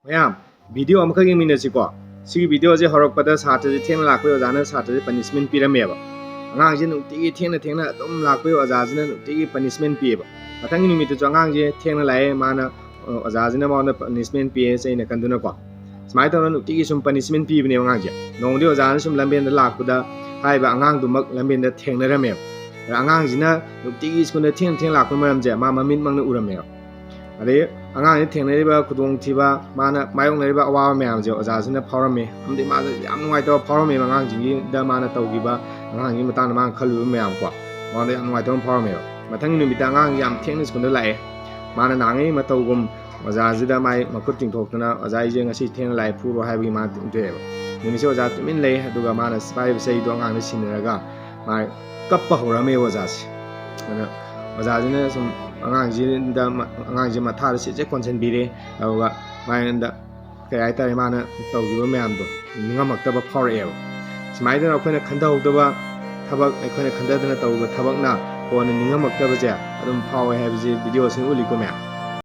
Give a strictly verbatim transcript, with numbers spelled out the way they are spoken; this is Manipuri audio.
ꯃꯌꯥꯝ, ꯚꯤꯗꯤꯑꯣ ꯑꯃꯈꯛ ꯌꯦꯡꯃꯤꯟꯅꯁꯤꯀꯣ꯫ ꯁꯤꯒꯤ ꯚꯤꯗꯤꯑꯣꯁꯦ ꯍꯧꯔꯛꯄꯗ ꯁꯥꯇ꯭ꯔꯁꯦ ꯊꯦꯡꯅ ꯂꯥꯛꯄꯒꯤ ꯑꯣꯖꯥꯅ ꯁꯥꯇ꯭ꯔꯁꯦ ꯄꯅꯤꯁꯃꯦꯟ ꯄꯤꯔꯝꯃꯦꯕ꯫ ꯑꯉꯥꯡꯁꯦ ꯅꯨꯡꯇꯤꯒꯤ ꯊꯦꯡꯅ ꯊꯦꯡꯅ ꯑꯗꯨꯝ ꯂꯥꯛꯄꯒꯤ ꯑꯣꯖꯥꯁꯤꯅ ꯅꯨꯡꯇꯤꯒꯤ ꯄꯅꯤꯁꯃꯦꯟ ꯄꯤꯌꯦꯕ꯫ ꯃꯊꯪꯒꯤ ꯅꯨꯃꯤꯠꯇꯁꯨ ꯑꯉꯥꯡꯁꯦ ꯊꯦꯡꯅ ꯂꯥꯛꯑꯦ, ꯃꯥꯅ, ꯑ, ꯑꯣꯖꯥꯁꯤꯅ ꯃꯉꯣꯟꯗ ꯄꯅꯤꯁꯃꯦꯟ ꯄꯤꯌꯦ, ꯆꯩꯅ ꯀꯟꯗꯨꯅꯀꯣ꯫ ꯁꯨꯃꯥꯏꯅ ꯇꯧꯗꯅ ꯅꯨꯡꯇꯤꯒꯤ ꯁꯨꯝ ꯄꯅꯤꯁꯃꯦꯟ ꯄꯤꯕꯅꯦꯕ ꯑꯉꯥꯡꯁꯦ꯫ ꯅꯣꯡꯃꯗꯤ ꯑꯣꯖꯥꯅ ꯁꯨꯝ ꯂꯝꯕꯦꯟꯗ ꯂꯥꯛꯄꯗ ꯍꯥꯏꯔꯤꯕ ꯑꯉꯥꯡꯗꯨꯃꯛ ꯂꯝꯕꯦꯟꯗ ꯊꯦꯡꯅꯔꯝꯃꯦꯕ꯫ ꯑꯗ ꯑꯉꯥꯡꯁꯤꯅ ꯅꯨꯡꯇꯤꯒꯤ ꯁ꯭ꯀꯨꯜꯗ ꯊꯦꯡꯅ ꯊꯦꯡꯅ ꯂꯥꯛꯄꯒꯤ ꯃꯔꯝꯁꯦ ꯃꯥ ꯃꯃꯤꯠꯃꯛꯅ ꯎꯔꯝꯃꯦꯕ꯫ ꯑꯗꯩ ꯑꯉꯥꯡꯁꯤꯅ ꯊꯦꯡꯅꯔꯤꯕ ꯈꯨꯗꯣꯡꯊꯤꯕ, ꯃꯥꯅ ꯃꯥꯌꯣꯛꯅꯔꯤꯕ ꯑꯋꯥꯕ ꯃꯌꯥꯝꯁꯦ ꯑꯣꯖꯥꯁꯤꯅ ꯐꯥꯎꯔꯝꯃꯦ꯫ ꯑꯃꯗꯤ ꯃꯥꯗ ꯌꯥꯝ ꯅꯨꯡꯉꯥꯏꯇꯕ ꯐꯥꯎꯔꯝꯃꯦꯕ, ꯑꯉꯥꯡꯁꯤꯡꯒꯤꯗ ꯃꯥꯅ ꯇꯧꯈꯤꯕ, ꯑꯉꯥꯡꯁꯤꯒꯤ ꯃꯇꯥꯡꯗ ꯃꯥꯅ ꯈꯜꯂꯨꯕ ꯃꯌꯥꯝ ꯀꯣ, ꯃꯉꯣꯟꯗ ꯌꯥꯝ ꯅꯨꯡꯉꯥꯏꯇꯕ ꯑꯃ ꯐꯥꯎꯔꯝꯃꯦꯕ꯫ ꯃꯊꯪꯒꯤ ꯅꯨꯃꯤꯠꯇ ꯑꯉꯥꯡꯁꯤ ꯌꯥꯝ ꯊꯦꯡꯅ ꯁ꯭ꯀꯨꯜꯗ ꯂꯥꯛꯑꯦ꯫ ꯃꯥꯅ ꯅꯍꯥꯟꯉꯩ ꯃꯇꯧꯒꯨꯝ ꯑꯣꯖꯥꯁꯤꯗ ꯃꯥꯏ ꯃꯈꯨꯠ ꯇꯤꯡꯊꯣꯛꯇꯅ, "ꯑꯣꯖꯥ, ꯑꯩꯁꯦ ꯉꯁꯤ ꯊꯦꯡꯅ ꯂꯥꯛꯑꯦ, ꯐꯨꯔꯣ" ꯍꯥꯏꯕꯒꯤ ꯃꯥ ꯏꯟꯊꯣꯛꯑꯦꯕ꯫ ꯅꯨꯃꯤꯠꯁꯦ ꯑꯣꯖꯥ ꯇꯨꯃꯤꯟ ꯂꯩ, ꯑꯗꯨꯒ ꯃꯥꯅ ꯄꯥꯏꯔꯤꯕ ꯆꯩꯗꯣ ꯑꯉꯥꯡꯗ ꯁꯤꯟꯅꯔꯒ ꯃꯥ ꯀꯞꯄ ꯍꯧꯔꯛꯑꯝꯃꯦꯕ ꯑꯣꯖꯥꯁꯦ꯫ ꯑꯗ ꯑꯣꯖꯥꯁꯤꯅ ꯁꯨꯝ ꯑꯉꯥꯡꯁꯤꯗ ꯃ-, ꯑꯉꯥꯡꯁꯤ ꯃꯊꯥꯗ ꯁꯤꯠꯁꯦ ꯀꯣꯟꯁꯤꯟꯕꯤꯔꯦ꯫ ꯑꯗꯨꯒ ꯃꯉꯣꯟꯗ ꯀꯩ ꯍꯥꯏꯇꯥꯔꯦ, ꯃꯥꯅ ꯇꯧꯈꯤꯕ ꯃꯌꯥꯝꯗꯣ ꯅꯤꯡꯉꯝꯃꯛꯇꯕ ꯐꯥꯎꯔꯛꯑꯦꯕ꯫ ꯁꯨꯃꯥꯏꯅ ꯑꯩꯈꯣꯏꯅ ꯈꯟꯊꯍꯧꯗꯕ ꯊꯕꯛ, ꯑꯩꯈꯣꯏꯅ ꯈꯟꯊꯗꯅ ꯇꯧꯕ ꯊꯕꯛꯅ ꯀꯣꯟꯅ ꯅꯤꯡꯉꯝꯃꯛꯇꯕꯁꯦ ꯑꯗꯨꯝ ꯐꯥꯎꯋꯦ ꯍꯥꯏꯕꯁꯤ ꯚꯤꯗꯤꯑꯣꯁꯤꯅ ꯎꯠꯂꯤꯀꯣ ꯃꯌꯥꯝ꯫